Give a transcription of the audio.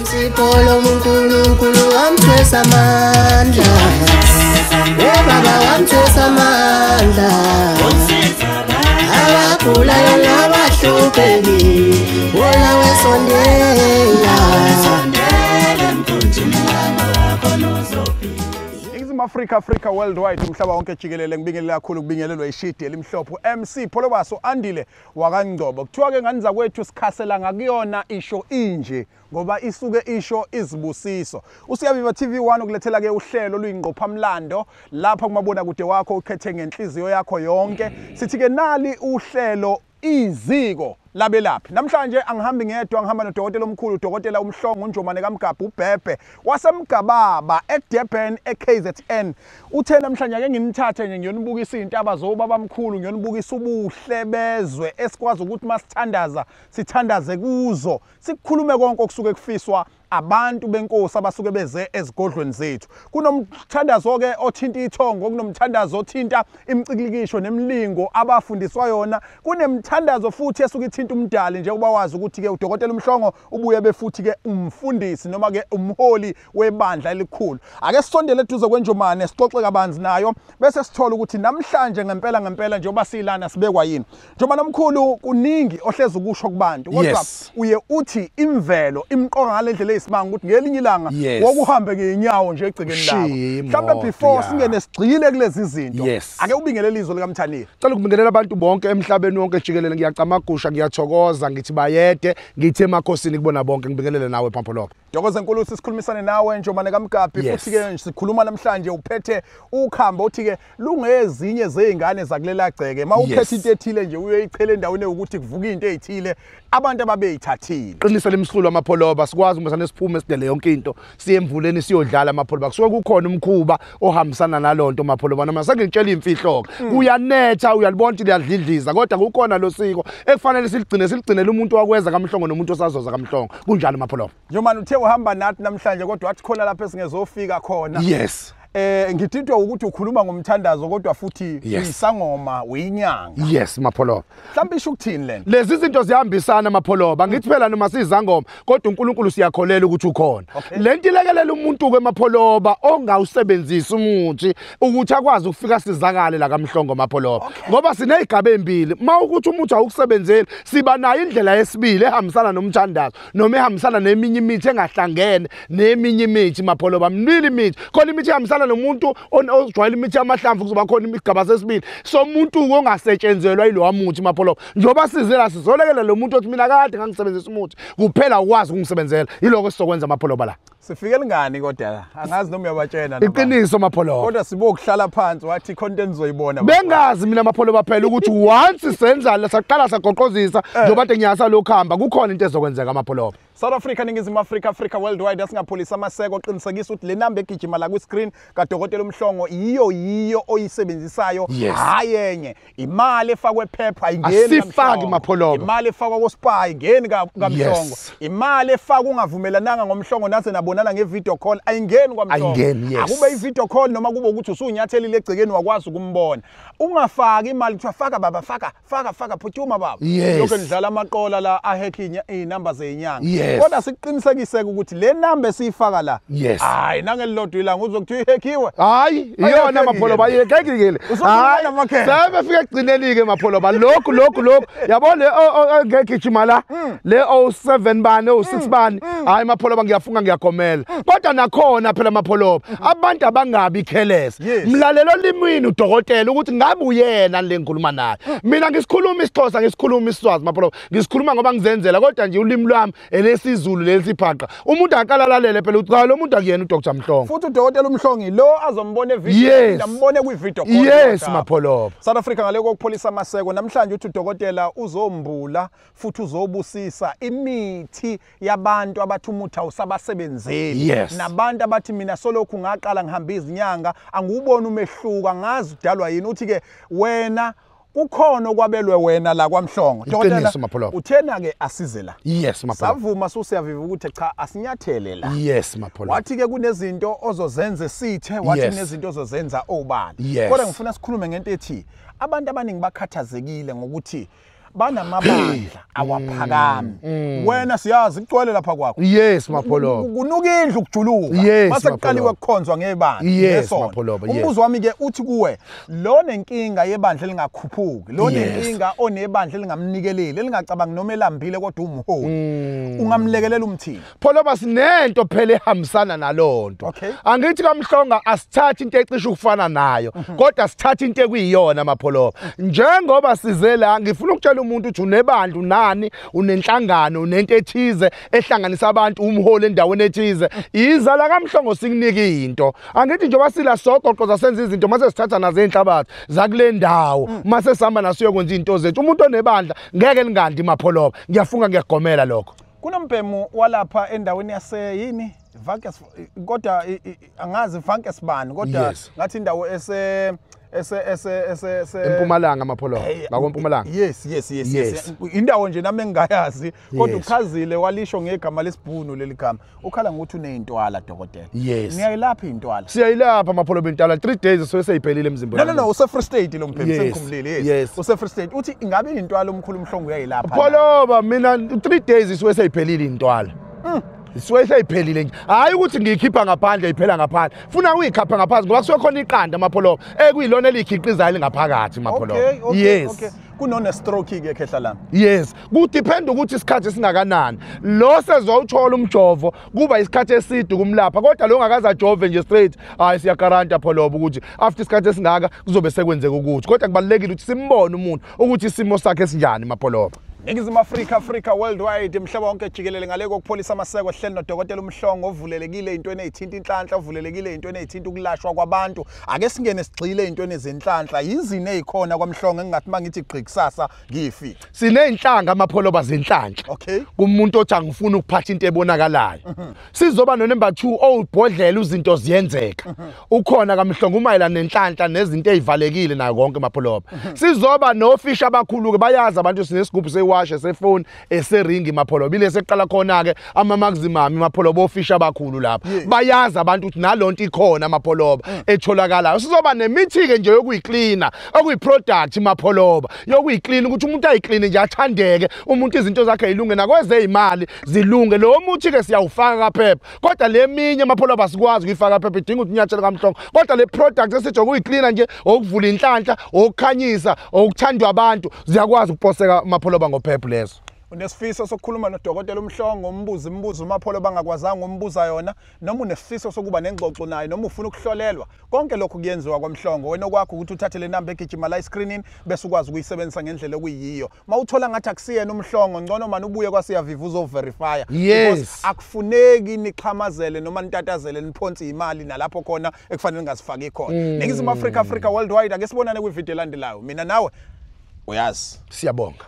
Msipolo uNkulunkulu wamthwesa amandla. Baba wamthwesa amandla. Abagulayo nabahluphekile, wona wesondela. Africa, Africa worldwide, umhlaba wonke jikelele, ngibingelela kakhulu, kubingelelwa ishidi elimhlophe MC Pholobaso Andile wakaNgcobo. Kuthiwa ke ngani zakwethu sikhasela ngakuyona isho inje ngoba isuke isho izibusiso. Usiyaviva TV1 ukulethela ke uhlelo oluyingqophamlando lapha kumabona kude wakho ukhethe ngenhliziyo yakho yonke. Sithi ke nali uhlelo iziko labelaphi. Namhlanje angihambi ngedwa, ngihamba nodokotela omkhulu, udokotela uMhlongo uNjomane kaMgabha uBhebhe waseMgababa eDurban eKZN. Uthe namhlanje ake nginithathe nje ngiyonibukisa izintaba zobaba mkhulu, ngiyonibukisa ubuhle bezwe esikwazi ukuthi masithandaza sithandaze kuzo, sikukhulume konke okusuke kufiswa abantu benkosi abasuke beze ezigodlweni zethu. Kunomthandazo ke othinta ithongo, kunomthandazo othinta imicikilikisho nemlingo abafundiswa yona, kunemthandazo futhi esuke ithinta umdali, njengoba wazi ukuthi ke udokotela uMhlongo ubuye befuthi ke umfundisi noma ke umholi webandla elikhulu. Ake sisondele eduze kweNjomane sixoxe kabanzi nayo bese sithola ukuthi namhlanje ngempela ngempela njengoba silana sibekwa yini. Njomane omkhulu, kuningi ohlezi ukusho kubantu, kodwa uye uthi imvelo imqonga ngalendlela isimanga ukuthi ngelinye ilanga wokuhambe ngeenyawo nje egcekeni lakho. Mhlawumbe before singene sigxile kulezi zinto, ake ubingelele izwe likaMthaniya. Cela ukubingelela abantu bonke emhlabeni wonke jikelele. Ngiyacamagusha, ngiyathokoza, ngithi bayede, ngithi emakhosini kubona bonke, ngibingelele nawe Phampoloko. Ntokozo enkulu sikhulumisane nawe Njomane kaMgabhi, futhi ke sikhuluma namhlanje uphethe ukhamba uthi ke lungezinye zeingane zakulela gceke. Mawuphethe into ethile nje uyoyichela endaweni ukuthi kuvuka into ezithile abantu ababeyithathile. Qinisa lemsulu amapholoba, sikwazi uma siphume sidele yonke into siye emvuleni siyodlala amapholoba. Kusuke kukhona umkhuba ohambisana nalonto mapholoba, noma sengitshela imfihlo ke kuyanetha, uyalibona ukuthi liyadlidliza, kodwa kukhona lo siko ekufanele siligcine, siligcinele umuntu wakweza kaMhlongo nomuntu osazoza kaMhlongo. Kunjalo mapholoba. Njomane uthe uhamba nathi namhlanje, kodwa wathi khona lapha esingezofika khona. Yes. Ngithintwa ukuthi ukhuluma ngomthandazo kodwa futhi uyisangoma, uyinyanga. Yes mapholoba. Mhlawumbe isho ukuthini lento? Lezi zinto zihambisana mapholoba. Ngithi phela noma sizangoma kodwa uNkulunkulu siyakholela ukuthi ukhona. Lento ilekelela umuntu ke mapholoba ongawusebenzisi umuthi ukuthi akwazi ukufika sizakale la kaMhlongo mapholoba. Ngoba sinezigaba ezimbili. Ma ukuthi umuthi awukusebenzeli, siba nayo indlela yesibili ehambisana nomthandazo noma ehambisana neminye imithi engahlangene neminye imithi mapholoba. Mnili imithi. Khona imithi ehambisana nomuntu ojwayele imithi yamahlamvu, kuzoba khona imigaba sesibili somuntu ongasetshenzelwa yilowa muthi mapholoba. Njengoba sizela sizolekelela lo muntu othi mina kade ngangisebenzisa umuthi kuphela ukwazi ukungisebenzela. Yiloko esizokwenza mapholoba la. Sifike lingani kodwa angazi noma uyabatshena. Iqiniso mapholoba. Kodwa sibokuhlala phansi wathi content uzoyibona. Bengazi mina mapholoba phela ukuthi once senza la saqala sagoqozisa njengoba kade ngiyasa lokuhamba kukhona into ezokwenzeka mapholoba. South Africa, Ningizimu Africa, Africa worldwide, asingapholisa amaseko, qinisekisa ukuthi le namba egijima la kwi-screen kadokotela uMhlongo yiyo oyisebenzisayo, hayi enye. Imali efakwe phepha ayingeni asifaki mapholoba. Imali efakwa ko-spy ayingeni kaMhlongo. Imali efakwa ungavumelananga ngoMhlongo naze nabonana nge-video call ayingeni kwaMhlongo. Akube i-video call noma kube ukuthi usunyathelile egcekeni wakwazi ukumbona. Ungafaki imali kuthiwa faka baba, faka faka faka, phuthuma baba. Lokho nidlala amaqola la ahekhe iy'namba zeyinyanga. Kodwa siqinisekise ukuthi le namba esiyifaka la, hayi nangelilodwa ilanga uzokuthiwa ihekhiwe. Hayi iyona mapholoba, ihekekile. Hayi sebefika ekugcineni ke mapholoba. Lokhu lokhu lokhu yabo le ngegijima la le 07 bani 06 bani, hayi mapholoba ngiyafunga ngiyagomela. Kodwa nakhona phela mapholoba abantu abangabi careless. Mlalelo limini udokotela ukuthi ngabe uyena le ngikhuluma naye. Mina ngisikhuluma isiXhosa, ngisikhuluma isiSwazi mapholoba, ngisikhuluma ngoba ngizenzela, kodwa nje ulimi lwami elesizulu leliphaqa. Umuntu akalalalele phela ukuthi cha lo muntu akuyena uDr Mhlongo. Futhi udokotela uMhlongo lo azombona evideo, ambone kwi-video call. Yes mapholoba. South Africa ngale kokupholisa amaseko namhlanje uthi udokotela uzombula futhi uzobusisa imithi yabantu abathi umuthi awusabasebenzeli, nabantu abathi mina solokhu ngaqala ngihamba izinyanga angiwuboni umehluko, angazi udalwa yini. Uthi ke wena kukhona okwabelwe wena la kwaMhlongo. Iqiniso Mapholoba. Uthena ke asize la. Yes Mapholoba. Savuma susiyaviva ukuthi cha asinyathele la. Yes Mapholoba. Wathi ke kunezinto ozozenza sithe, wathi kunezinto ozozenza obala. Kodwa ngifuna sikhulume ngento ethi abantu abaningi bakhathazekile ngokuthi Banamabandla awaphakami. Wena siyazi kugcwele lapha kwakho. Yes Mapholoba. Kunuka indlu kujuluka. Mase kuqaliwe kukhonzwa ngebandla. Yes Mapholoba. Umbuzo wami ke uthi kuwe, lo nenkinga yebandla elingakhuphuki, lo nenkinga onebandla elingamnikeleli, elingacabangi noma elambile kodwa umholi. Ungamlekelela umthini? Pholoba sinento phela ehambisana nalonto. Angithi kaMhlongo asithathe into ecishe ukufana nayo, kodwa sithathe into ekuyiyona Mapholoba. Njengoba size la ngifuna ukutshela umuntu ukuthi unebandla, unani, unenhlangano, unento ethize ehlanganisa abantu, umholi endaweni ethize. Iza la kaMhlongo sikunike into. Angithi njengoba sila sogoqoza senza izinto mase sithatha nazo inhlabathi zakule ndawo, mase sihamba naso siyokwenza izinto zethu. Umuntu onebandla ngeke lingandi Mapholoba. Ngiyafunga ngiyagomela lokho. Kunombhemu walapha endaweni yase yini? Vankes, kodwa angazi Vankes bani, kodwa ngathi indawo ese eMpumalanga Mapholoba, ngakwempumalanga. Yes yes yes yes. Indawo nje nami engingayazi, kodwa uchazile walisho ngegama lesibhunu leli gama. Ukhala ngokuthi uneyintwala dokotela. Niyayilapha intwala? Siyayilapha Mapholoba intwala. 3 days so seyiphelile emzimbeni. No no no, use Free State lo mbhemu, sengikhumbulile. Yes. Use Free State. Uthi ingabe intwala omkhulu Mhlongo uyayilapha? Mapholoba mina 3 days so seyiphelile intwala. Isuke seyiphelile nje. Hayi ukuthi ngiyikhipha ngaphandle iphela ngaphandle. Funa uyikhapha ngaphansi ngoba kusuke khona iqanda Mapholoba ekuyilona elikhiqizayo lingaphakathi Mapholoba. Okay, okay. Kunone stroke ke khehla lami. Yes, kudepend ukuthi isikhathi singakanani. Lo sezowuthola umjovo kuba isikhathi eside kumlapha, kodwa lo ongakaze ajove nje straight, hayi siyagaranta Pholoba ukuthi after isikhathi esingaka kuzobe sekwenzeka ukuthi. Kodwa kubalulekile ukuthi simbone umuntu ukuthi isimo sakhe sinjani Mapholoba. Ningizimu Afrika, Afrika worldwide, umhlaba wonke jikelele, ngale kokupholisa amaseko hleli nodokotela uMhlongo ovulelekile entweni ezithinta inhlanhla, ovulelekile entweni ezithinta ukulashwa kwabantu. Ake singene sigxile entweni ezenhlanhla. Yizini ezikhona kwaMhlongo engingathi mangithi gqi kusasa ngiyifice? Sineyinhlanga Mapholoba zenhlanhla. Okay. Kumuntu othi angifuni ukuphatha into ebonakalayo. Sizoba no number 2 owubhodlela izinto ziyenzeka. Ukhona kaMhlongo umayelana nenhlanhla nezinto ezivalekile nayo konke Mapholoba. Sizoba nofisha abakhulu ke, bayazi abantu sinesigubhu sewashe sefoni eseringi Mapholoba. Ile seqala khona ke ama maximum Mapholoba ofisha abakhulu lapha. Bayazi abantu ukuthi nalonto ikhona Mapholoba etholakalayo. Sizoba nemithi ke nje yokuyiklina, okuyiproduct Mapholoba, yokuyiklina ukuthi umuntu ayikline nje athandeke, umuntu izinto zakhe zilunge nakwezezimali zilunge. Lo muthi ke siyawufaka kaphepha, kodwa leminye Mapholoba sikwazi ukuyifaka kaphepha, idinga ukuthi unyathele kaMhlongo. Kodwa le product esithi ukuyiklina nje, okuvula inhlanhla, okukhanyisa, okuthandwa abantu, ziyakwazi ukuposeka Mapholoba ngophepha leso. Unesifiso sokukhuluma nodokotela uMhlongo, umbuze imibuzo uMapholoba bangakwazanga umbuza yona, noma unesifiso sokuba nengxoxo naye, noma ufuna ukuhlolelwa, konke lokhu kuyenziwa kwaMhlongo. Wena okwakho ukuthi uthathe le namba egijima la escreenini bese ukwazi ukuyisebenzisa ngendlela okuyiyo. Mawuthola ngathi akusiyena uMhlongo, ngcono manje ubuye kwaSiyaviva uzoverifya. Yes. Akufuneki nixhamazele noma nitatazele niphonse imali nalapho khona ekufanele ningazifaki khona. Ningizimu Afrika, Afrika worldwide, ake sibonane kwivideo elandelayo. Mina nawe uyazi. Siyabonga.